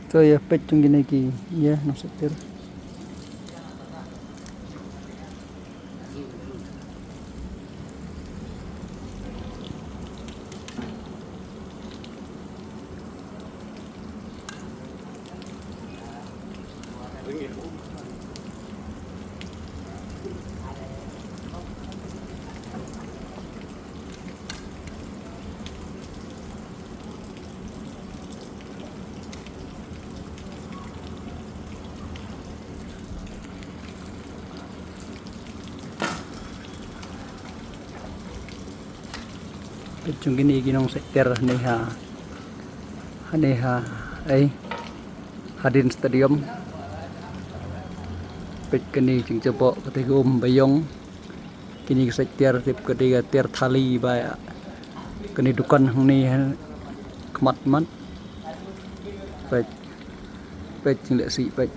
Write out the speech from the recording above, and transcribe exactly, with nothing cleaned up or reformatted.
To ïa peit jong kine ki, ïa nongshait tiar. Peit jong kine ki nongshait tiar hangne ha, hangne ha, ei, hadien stadium. Peit kane jingjaboh kata ka um ba ïong. Kine ki shait tiar, tip kata ka tiar thali ba ïa kane dukan hangne ha khmat mat. Peit, peit jingleh sih, peit.